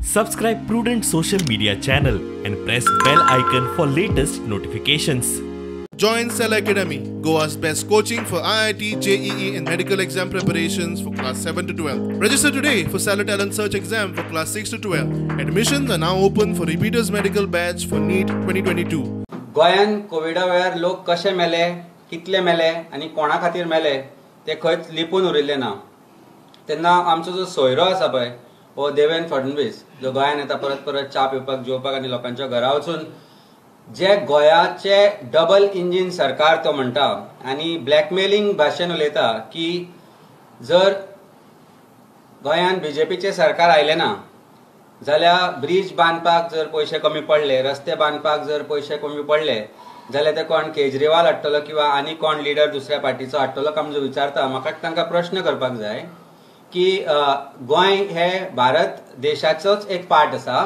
Subscribe Prudent Social Media channel and press bell icon for latest notifications. Join Cell Academy, Goa's best coaching for IIT, JEE and medical exam preparations for class 7 to 12. Register today for Cellar Talent Search exam for class 6 to 12. Admissions are now open for repeaters medical batch for NEET 2022. गोंयान कोविडा वेळार लोक कशे मेले, कितले मेले आनी कोणा खातीर मेले ते खंयच लिपून उरिल्ले ना. तेन्ना आमचो जो सोयरो आसा पळय हो देवेंद्र फडणवीस जो गोंयान येता परत परत च्या पिवपाक, जेवपाक आनी लोकांच्या घरा वचून जे गोंयाचे डबल इंजीन सरकार तो म्हणटा आनी ब्लॅकमेलिंग भाशेन उलयता की जर गोंयान बीजेपीचें सरकार आयलें ना जाल्यार ब्रीज बांदपाक जर पयशे कमी पडले, रस्ते बांदपाक जर पयशे कमी पडले जाल्यार ते कोण केजरीवाल हाडटलो किंवा आनी कोण लिडर दुसऱ्या पार्टीचो हाडटलो काय जो विचारता. म्हाका तांकां प्रश्न करपाक जाय की गोंय हे भारत देशाचोच एक पार्ट आसा,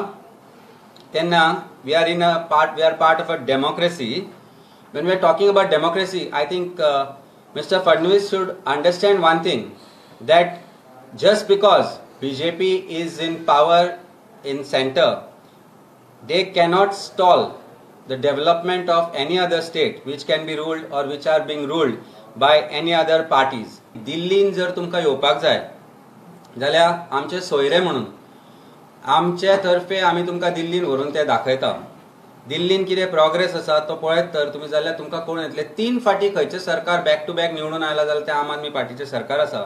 तेन्ना we are in a part, we are part of a democracy. When we are talking about democracy, I think Mister Fadnavis should understand one thing, that just because BJP is in power in centre, they cannot stall the development of any other state which can be ruled or which are being ruled by any other parties. दिल्लीन जर तुमकां येवपाक जाय जाल्यार आमचे सोयरे म्हणून आमचे तर्फे आमी तुमकां दिल्लीन व्हरून ते दाखयता. दिल्लीन कितें प्रोग्रेस आसा तो पळयत तर तुमी जाल्यार तुमकां कळून येतलें. 3 फाटी खंयचें सरकार बॅक टू बॅक निवडून आयलां जाल्यार तें आम आदमी पार्टीचें सरकार आसा.